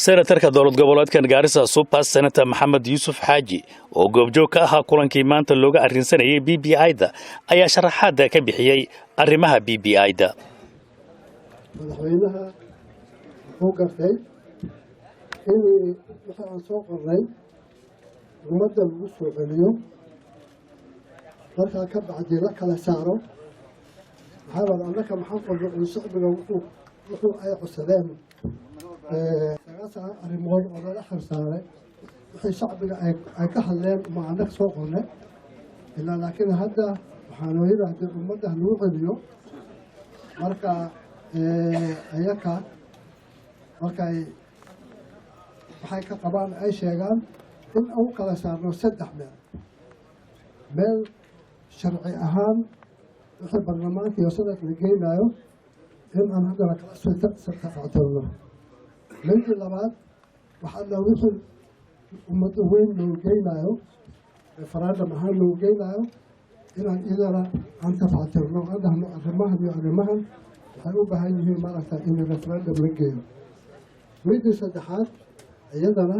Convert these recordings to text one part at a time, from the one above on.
Senatarka dowlad goboleedkan Gaarisa Supas, Senator Maxamed Yuusuf Xaaji, oo goobjoog ka ahaa kulankii maanta looga arrinsanayay BBI-da, ayaa sharaxaada ka bixiyey arrimaha BBI-da. Madaxweynaha wuxuu gartay in wixii aan soo qornay ummadda lagu soo celiyo, markaa ka bacdii la kala saaro. Maxaa wada annaka maxaan qornay uu shacbiga wuxuu ay codsadeen 9 arrimood oo lala xilsaaray. Wixii shacbiga ay ka hadleen ma annaga soo qornay ilaa, laakiin hadda waxaanu yidhaahdeen ummadda lagu celiyo. Marka ayaka markay waxay ka qabaan ay sheegaan in u kala saarno saddex meel: meel sharci ahaan wixii baarlamaanka iyo sanadka la geynayo in aan haddana kala tafactirno; midii labaad, waxaa wixii ummadda weyn loo geynayo, referendum ahaan loo geynayo, inaan iyadana aan tafatirno, aan dhahno arrimahan iyo arrimahan waxay u baahan yihiin maaragta in referendum la geeyo; midii saddexaad, iyadana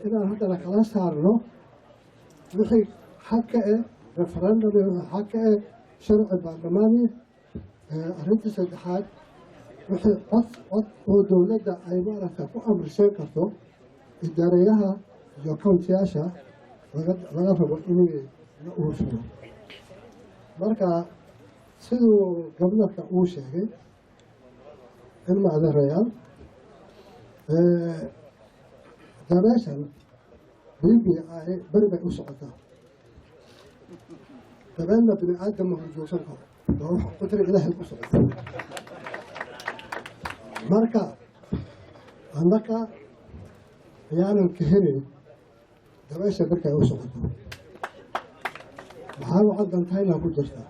inaan haddana kala saarno wixii xag ka eh referendum iyo wixii xag ka eh sharci baarlamaani; arrintii saddexaad, wixii cod oo dowladda ay maaragta ku amriseen karto idaareyaha iyo countiyaasha laga rabo in la uufiyo. Marka siduu governorka uu sheegay, ilma adeerayaal, dabeeshan BBI beri bay u socotaa. Dabeelna bini aadam ma horjoogsan karo, waa wax qudra Ilaahay ku socota. Marka annaka ayaanan kahelayn dabeesha markay u socoto. Maxaa waxaa dantayna ku jirta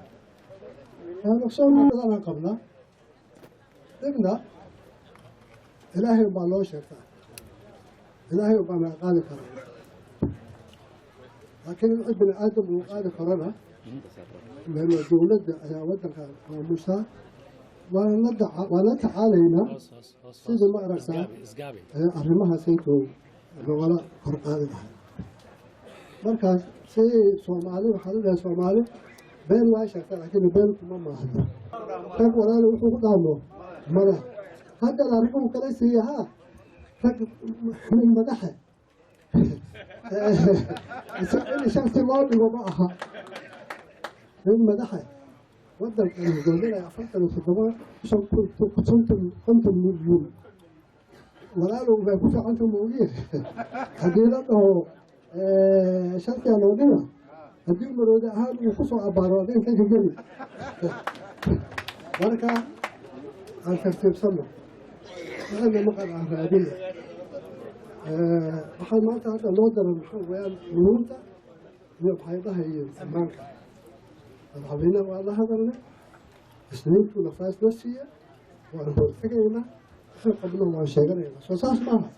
ogsoon badanaan qabnaa. Dhibna Ilaahay baa loo sheegtaa, Ilaahay baa naga qaadi karaa, laakiin wixii bini aadam uu qaadi karona leanna dowladda ayaa waddanka maamushaa. Waan la tacaalaynaa sidii ma aragtaa arrimahaasayto logala kor qaadi lahay. Markaas si Soomaali waxaa la dhahay, Soomaali been waa sheegtaa laakiin been kuma maahdo. Rag walaalo wuxuu ku dhaamo mala haddana raguu kala siiya haa rag nin madaxe in sharti loo dhigo ma aha. Nin madaxe waddankan hogaaminaya 47, 50 milyan, walaalow bay ku ficanta moogiin. Haddii la dhaho shartiga loo dhiga, haddii maroodi ahaan uu ku soo abaaro, adiga intay ka geli. Marka aan tartiibsanno, waxayna maqan aan raadina. Waxaa maanta hadda loo daran maxaa weeyaan nuunta iyo maxay dhahayeen ammaanka. Madaxweynaha waa la hadalnay, Isniintuu nafaas na siiya, waan hortegaynaa, wixii qabno waan sheeganaynaa. Soo saas maaha?